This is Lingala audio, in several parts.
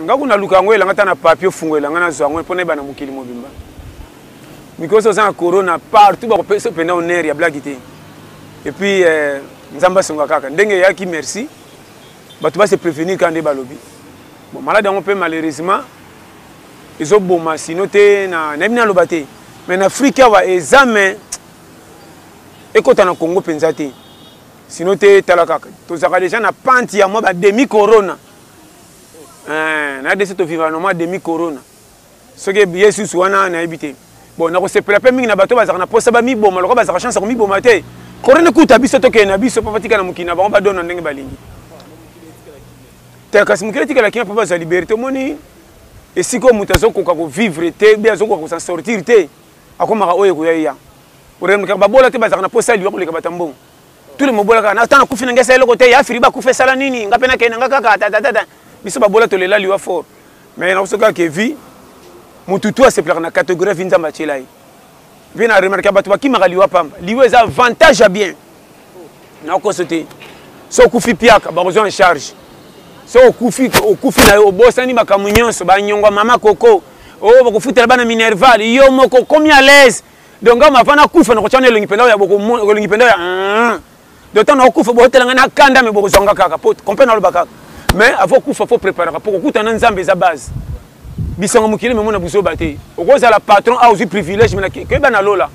Nga kuna luka yango elanga ta na papier ofungolela nga nazwa yango mpo nayeba na mokili mobimba. Mikolo oza na corona partout bakopesa mpenza honneur ya blague te. Et puis euh, Nzambe asunga kaka ndenge eyaki merci. Bato ba se prévenir kaka nde balobi. Bon malade yango mpe malheureusement ezoboma sino te na nayebi naloba te mais na Afrique awa eza mais ekota na Congo mpenza te. Sino te tala kaka tozalaka deja na pante ya mwa ba demi corona eh, na rdc tovivaka na mwa demi corona soki ye susu wana nayebi te bon nakosepela mpe mingi na bato bazalaka na mposa bamiboma lokola bazalaka chance ya komiboma te corona ekuta biso tokende na biso mpo batika na mokili na bango badona ndenge balingi te kasi mokili etikala kimia mpo bazwa liberté omoni esika oyo moto azokoka kovivre te be azokoka kosan sortir te akomaka oyo ekoya ya oremkaka babola te bazalaka na mposa ya liwa koleka bato ya mbongo tous les mobola kaka natan akufi na ngai esala eloko te ya firi bakufa esala nini nga mpe nakende nga kaka tatatata biso babola tolela liwa fort mais nakoso kaka ke vie motu tu asepelaka na catégorie vie nzambe atyela ye mpe na remarke bato bakimaka liwa pamba liwa eza avantage ya bien nakoso te so okufi piaka bakozwa en charge so okufi okufi na yo obosani makambo nyonso banyongwa mama koko oyo oh, bakofutela bana minerval yo moko okomi à l'aise donc nga mava nakufa nakotya na elongi mpenza ya elongi mpenza ya hmm. donc ntango nakokufa botela ngai nakanda me bokozwa nga kaka po comprendre naloba kaka mais avant okufa fo préparaka po kokutana na nzambe eza base bisango mokili memona buzoba te okozala patron a ozwi privilège me koyeba na lola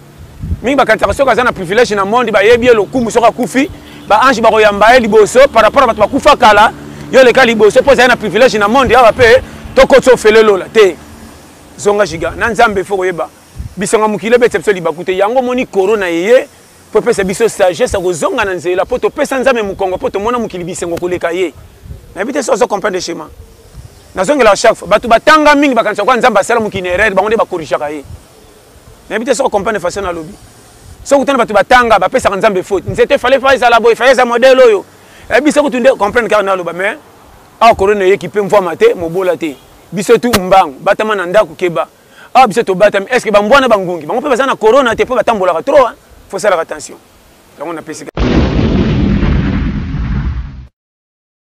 mingi bakanisaka soki aza na privilège na monde bayebi ye lokumu soki akufi baange bakoyamba ye liboso par rapport bato bakufa kala yo oleka liboso mpo ozali na privilège na monde awa mpe tokoti ofele lola te zonga giga na nzambe fo koyeba Bisanga mokili ebetisa biso libaku te yango omoni corona eye mpo epesa biso sagesse ya kozonga na nzela mpo topesa nzambe mokongo mpo tomona mokili bisengo koleka ye nayebi te soki ozo comprendre schéma nazongelaka chaque fois bato batanga mingi bakanisa kwa nzambe asala mokili na erreur bango nde bakorigaka ye nayebi te soki comprendre façon nalobi soki okutana bato batanga bapesaka nzambe faute nzete fale fa ezala boye fale eza modèle oyo eh, biso kutu nde comprendre kaka naloba mais awa corona eyeki mpe mvwama te mobola te biso tu mbangu batama na ndako keba awa biso tobatami est ce que bambwa na bangungi bango mpe baza na corona te mpo batambolaka trop faut salaka attention yango napesi.